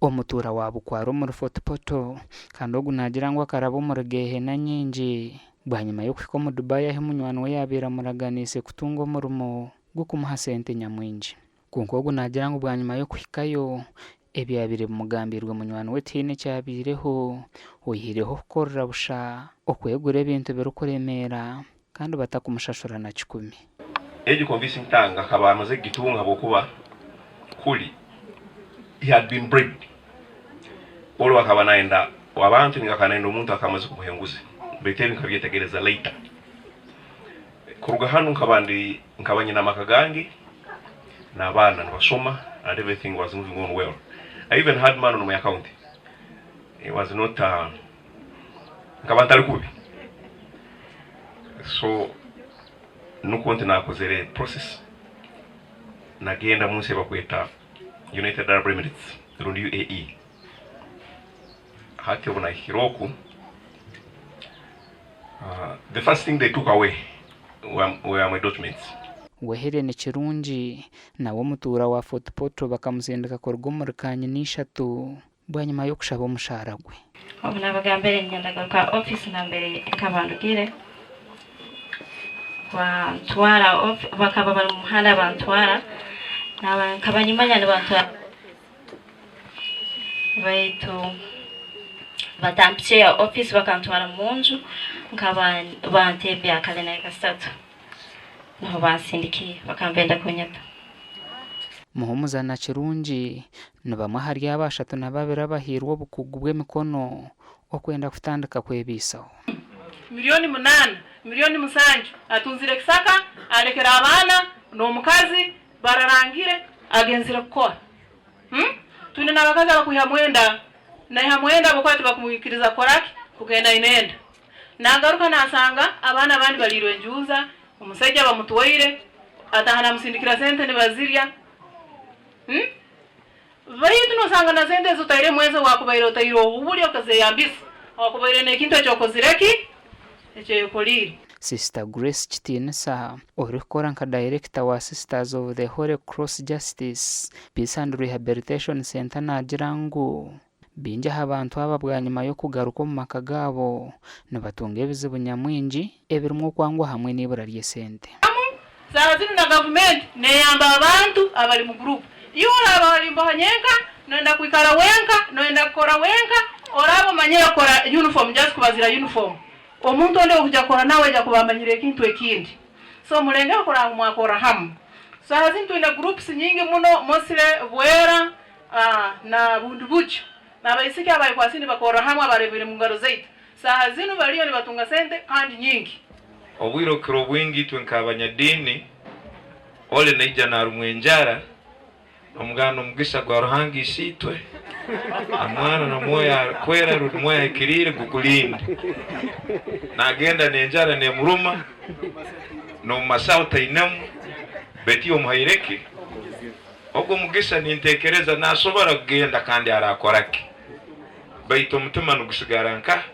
Omutuura wa Bukwara omuri Fort Portal kandi ogu naagira ngu akaraba omuri geehena nyingi bwanyima y'okuhika omu Dubai ahi munywani we yaabaire amuraganiise kutunga omurimo gw'okumuha sente nyamwingi. Kwonka ogu naagira ngu bwanyima y'okuhikayo, ebyabaire bimugambiirwe munywani we tihaine ekyabaireho, oihireho okukorera busha, okwegura ebintu birikuremeera kandi batakumushashura na kikumi. Egi convincing tongue akaba amaze kugitunga habwokuba kuri he had been bribed. Olwo akaba nayenda abantu ninga akaba nayenda omuntu akaba amaze kumuha enguzi baitu ebi nkabyetegereza later. Kuruga hanu nkaba ndi nkaba nyine amaka gange n'abaana nibashoma and everything was moving on well. I even had money on my account. It was not uh, nkaba ntari kubi. So nukwo nti nakozere process nagenda munsi ebakweta United Arab Emirates rundi UAE. Hati obu nahikire oku The first thing they took away were my documents. We Hellen Kirungi nawe omutuura wa Fort Portal bakamutsindika kuruga omuri Kanyinaishatu bwanyima y'okushaba omushaara gwe. Obu nabagambire niinyenda kugaruka ofiisi nambere nkaba ndugire, bantwara bakaba bari omu muhanda bantwara, nkaba niimanya nibantwara ofiisi baitu batampikye ofiisi bakantwara omunju nkaba bantebya kalina yakasatu niho bansindikiire bakaba nibenda kunyita. Muhumuza na Kirungi ni bamwe ahari abo 32 abahairwe obukugu bw'emikono okwenda kutandika kwebaisaho. Milioni munaana, milioni musanju atunzire ekisaka alekere abaana n'omukazi Bararangire agenzire kukora. Twine n'abakazi abakwihamu enda. Naihamu enda habwokuba tibakumwikiriza kukora ki? Kugenda aine enda. Nagaruka nasanga abaana abandi bariirwe enjuuza, omusaija bamutwaire, ataaha namusindikira sente nibazirya. Baitu nosanga na sente ezi otairemu ezi owakubaire otaire obulyo okazeyambisa, owakubaire n'ekintu eki okozire ki? Eki oyekoliire. Sister Grace Kitiinisa, orikukora nka dayirekita wa Sisters of the Holy Cross Justice, Peace and Rehabilitation Centre naagira ngu baingi aha bantu aba bwanyima y'okugaruka omu maka gaabo nibatunga ebizibu nyamwingi ebirimu okwangwa hamwe n'eibura ry'esente. Saaha zinu na gavumenti neyamba abantu abari mu gurupu. Iwe oraaba warimboha nyenka, noyenda kwikara wenka, noyenda kukora wenka, oraaba omanyire kukora uniform just kubazira uniform, omuntu ondi owukuja kukora nawe aija kuba amanyire ekintu ekindi. So mulengeho kurora ngu mwakorra hamu. Saaha zinu twine groups nyingi muno mostly Bwera na Bundibugyo. Abaisiki abayekwasire nibakorra hamu abarebire mungaro zaitu. Saaha zinu bariyo nibatunga sente kandi nyingi. Obwire obukira obwingi itwe nk'abanyadiini, ole naija naarumwa enjara, nomugamba n'omugisa gwa Ruhanga Isiitwe, na Mwana na Mwoyo Arikwera rundi Mwoyo Ahikiriire gukulinde. Naagenda n'enjara neemuruma, n'omu masaho tainemu, baitu iwe omuhaire ki? Ogwo mugisa ninteekereza naasobora kugenda kandi araakora ki? Baitu omutima nigusigara nkaha?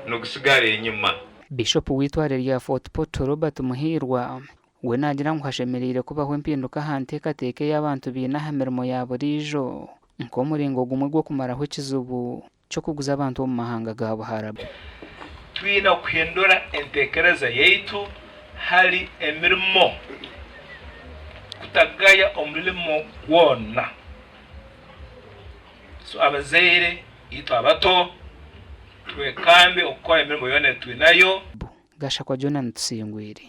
Nigusigara enyima. Bishopu w'eitware rya Fort Portal Robert Muhiirwa we naagira ngu hashemereire kubaho empinduka aha nteekateeka ei abantu baine aha mirimo ya buriijo nk'omuringo gumwe gw'okumaraho ekizibu ky'okuguza abantu omu mahanga ga Buharabu. Twine kuhindura entekereza yaitu hali emirimo, kutagaya omulimo gwona. So abazaire itwe abato twekambe okukora emirimo yoona ei twinayo. Gashakwa Jonah Tusingwire.